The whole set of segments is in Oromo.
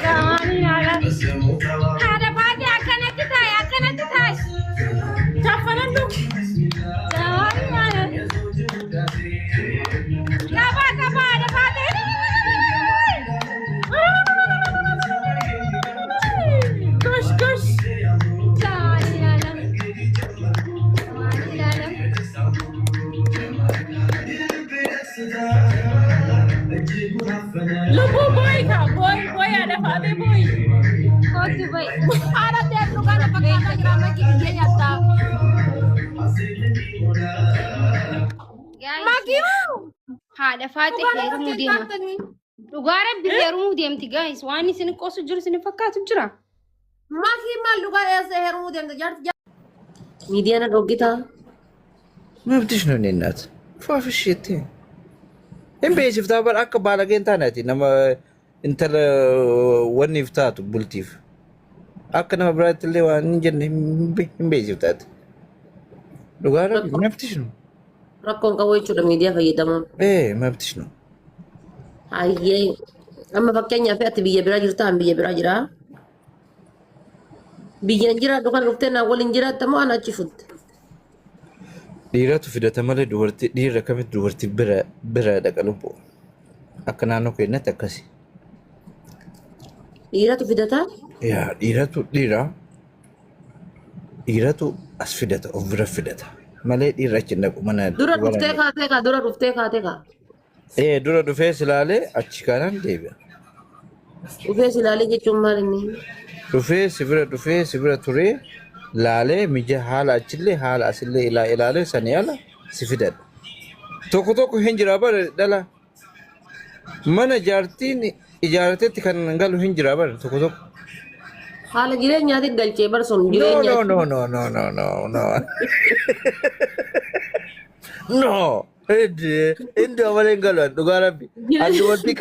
Jamaaliin haadha baatee akkanatti taa'e akkanatti taa'e. Kaffaladhu. Jamaaliin haadha. Qabaa qabaa haadha baatee. Gosh gosh. Jamaaliin haadha. Jamaaliin haadha. Lubbuu booyi kaa booyi booyi haadha faatee booyi. Kootu ba'i. Haadha deemtu kana fakkaataa jira makii biyyee nyaattaa. Guys, Makii haadha faatee dhugaa heerumuu deema. fakkaatanii. Dhugaa rabbi heerumuu deemti guys. Waan isin qoosu jiru isin fakkaatu jira. Makii maal dhugaa eessa heerumuu deemta jaarti Miidiyaan dhoggitaa. መብትሽ ነው። እኔ እናት ፏፍሽ የት hin beeksiftaa bara akka baalageen taaneeti nama intala wanniif taatu bultiif akka nama biraatti illee waan hin jenne hin beeksiftaati. Dhugaa rabbi መብትሽ ነው። Rakkoon qabu jechuudha miidiyaa fayyadamuun. Ee መብትሽ ነው። Hayyee amma fakkeenyaaf ati biyya biraa jirta an biyya biraa jira. Biyyaan jiraadhu kan dhuftee naan waliin jiraatta moo ana achi futte? Dhiiratu fidata malee dubartii dhiirri akkamitti dubartii bira bira dhaqa lubbu. Akka naannoo keenyatti akkasi. Dhiiratu fidataa? Yaa dhiiratu dhiira dhiiratu as fidata of bira fidata malee dhiirri achi hin dhaqu mana Dura dubara dhuftee hin dhaqu. kaatee kaa dura dhuftee kaatee kaa. Ee dura dhufee silaalee achi kaanaan deebi'a. Dhufee si ilaalee jechuun maal inni? Dhufee si bira dhufee si bira turee laalee mija haala achillee haala asillee ilaa ilaalee sanii ala si fidadha. Tokko tokko hin jira bara dhala mana jaartiin ijaarratetti kan galu hin jira bara tokko tokko. Haala jireenyaatiin galchee bar sun No, no, jireenyaa. no, no, no, no, no, no. No. Hindi, hindi malee hin galu dhugaa rabbi. Ani dubartii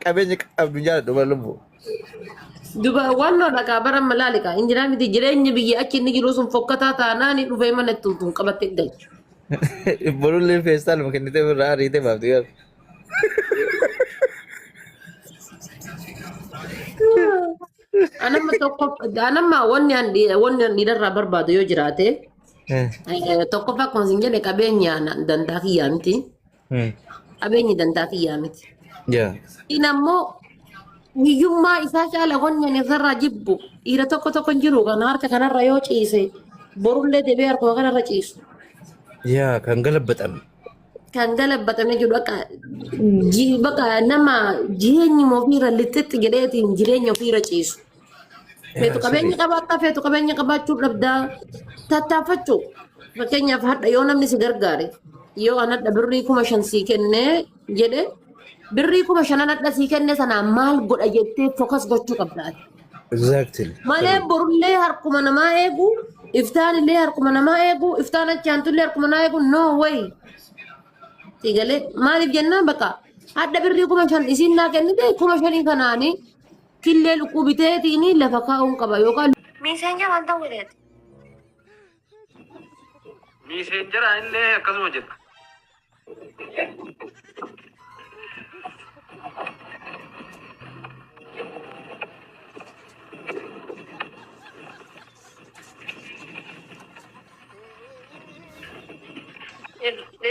qabeenya qabdu hin jaalladhu bara lubbu. Duba waan dhaqaa bara malaali kaa injiraa miti jireenya biyya achi inni jiru sun fokkataa taanaan dhufee mana tuutuun qabattee galchu. Borullee feestaaluma kennitee irraa ariitee baafti gaaf. Anamma tokko anamma wanni an wanni an dhiirarraa barbaadu yoo jiraate tokkoffaa akkuma isin jedhe qabeenya dantaa kiyyaa miti. Qabeenyi dantaa kiyyaa miti. Yaa. Inni ammoo hiyyummaa isaa caala wanni ani isarraa jibbu dhiira tokko tokko hin jiru kan harka kanarra yoo ciise borullee deebi'ee harkuma kanarra ciisu. Yaa kan galabbaxame. Kan galabbatame jiru akka bakka nama jireenyuma ofiirra lixxixxi jedheetiin jireenya ofiirra ciisu. Feetu Yaa qabeenya sirrii. qabaattaa feetu qabeenya qabaachuu dhabdaa tattaafachuu. Fakkeenyaaf hadha yoo namni si gargaare yoo an hadha birrii 5,000 sii kennee jedhe birrii 5,000 hadha sii kenne sanaa maal godha jettee fokas gochuu qabda ati. Exactly. Malee Sirrii. borullee harkuma namaa eegu iftaan illee harkuma namaa eegu iftaan achi aantullee harkuma namaa eegu no way. Sigalee maaliif jennaan bakka hadha birrii 5,000 isiin naa kennite 5,000 kanaani killee lukkuu biteetiin lafa kaa'uun qaba yookaan Miiseenjaa waan ta'u godheeti. Miiseenjaraan illee akkasuma jedha.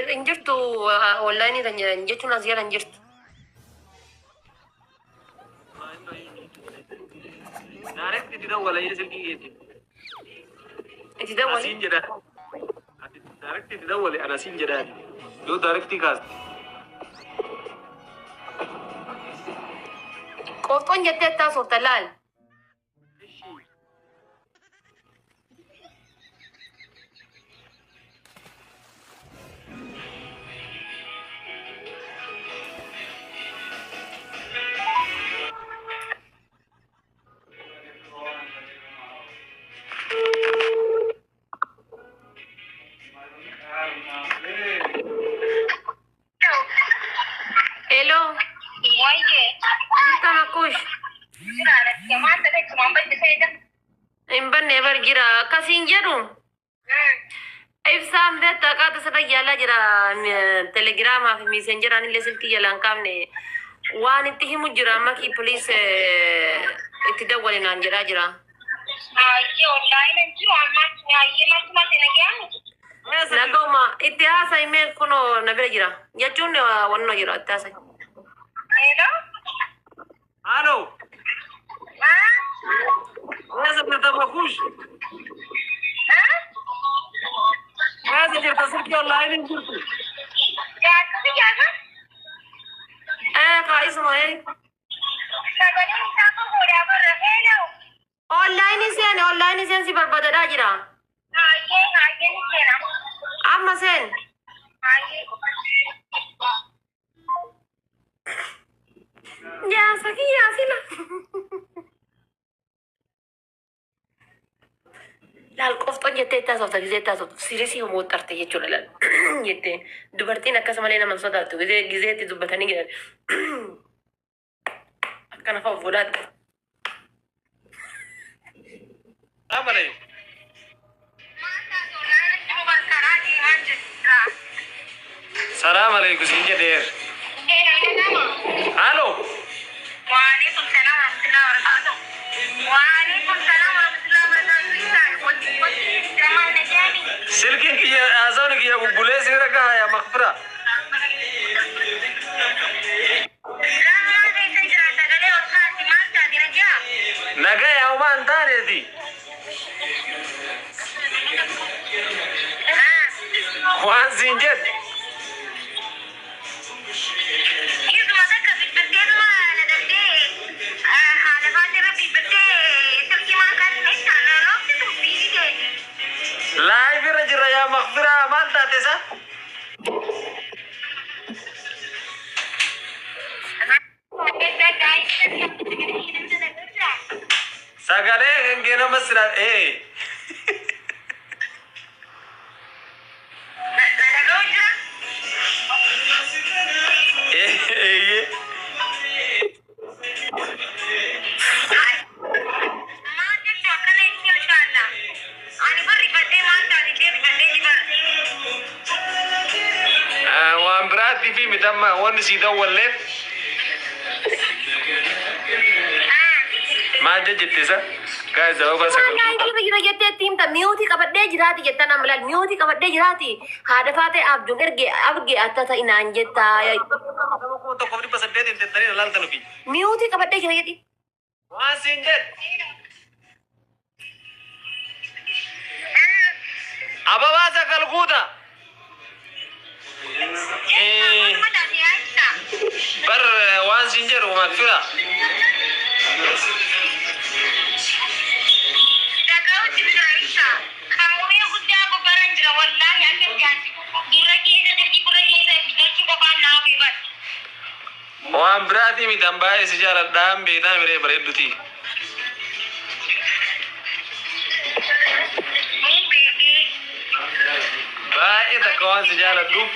Hin jirtu onlaayinii kan jedhan jechuun as jala hin jirtu. Direct itti dawwala silkii keetiin. Itti dawwali. Asiin jedha. Ati direct itti dawwale ana asiin jedhaani. Yoo direct kaaste. Qofxoon jettee attaa soofta laal. Hello. Jirta makkuush. Hin banne bar jira. Akkasiin jedhu. Ibsaan beektaa qaata sana yaalaa jira. Telegiraamaa fi miisenjeraan illee silkii jalaan kaafne. Waan itti himu jira makii please itti dawwalinaan jedhaa jira. Nagoma itti haasa'i mee kunoo na bira jira jechuun wannoo jira itti haasa'i. Halo. Eessa jirta Makuush? Eessa jirta silkii online hin jirtu? Kaa'isuma Online seen online seen si barbaadadhaa jira. Amma seen. Jaarsa kiyyaa sila. Laal qofxoon jettee itti haasofta gizee itti haasoftu sirisii mooxxarte jechuudha laal jettee dubartiin akkasumallee nama hin sodaattu gizee gizee itti dubbatanii jiran akkana fa'a of godhaatti. Amale. Salaam alaikum siin jedheer. Halo. Silkiin kiyya haasawni kiyya bubbulee siira gahaa yaa makfira. Nagaa yaa homaa hin taaneeti. Waan siin jedhe. Live irra jirra yaa makfira maal taate isa? Sagalee hengee nama sira ee. Eeyyee. Waan biraatti fi mitamma wanni sii dawwalleef maal jette isa? Gaa'e sababa sagal. Live jira jettee itti himta mute qabadhee jiraati jettan amma laal mute qabadhee jiraati haadha faatee abjuun erge arge akka ta'inaan jettaa. Nama 1800 hin tettanii ilaaltan ofii. Mute qabadhee jira jedhi. Waan siin jedhe. Ababaa sagal guuta. Bar waan siin jedhu makfira. Waan biraatii miti an baay'ee si jaaladhaan beektaa miree bareedduti. Baay'ee takka waan si jaaladhuuf.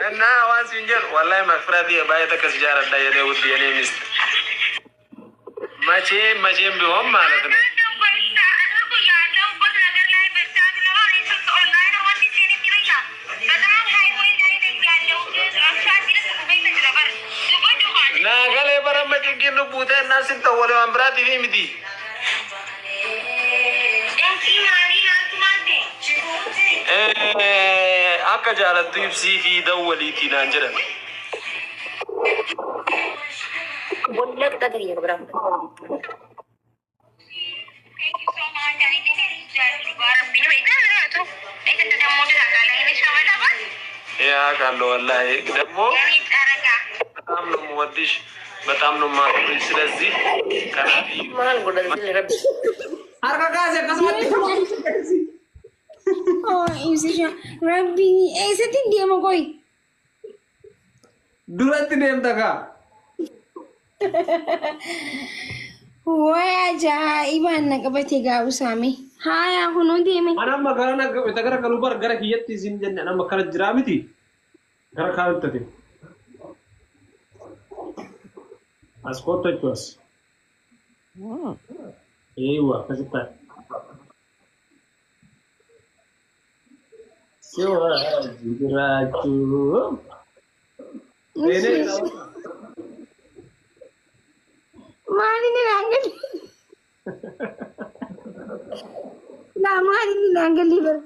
Innaa waan siin jedhu wallahi makfiraatii baay'ee takka si jaaladha jedhee wutti jedhee mist. መቼም መቼም ቢሆን ማለት ነው። Naagalee bara cinqiin buutee innaa sin tawwale waan biraatii fi miti. Akka jaalattu ibsii fi dawwaliitii naan jedhan. Bolla qixxaate kiyya biraa. Yaa ቃለው ወላሂ ደግሞ በጣም ነው የምወድሽ፣ በጣም ነው የማከብርሽ። ስለዚህ kanaaf Maal godhate rabbi. Harka kaase akkasumatti. Oh, ibsisha. Rabbi eessatti deema qoy? Duratti deemta kaa. Way ajaa'ibaan na qabate gaa usaame. Haaya kunoo deeme. Ani amma gara na isa gara galuu bara gara kiyyatti isin jenne ani amma kana jiraa miti. Gara kaanitti ati. As kottu jechuun as. Eewa akkasitti ta'a. Si wajjin jiraachuu. Seenee Maaliin naan galle? Laa maaliin naan galle bara?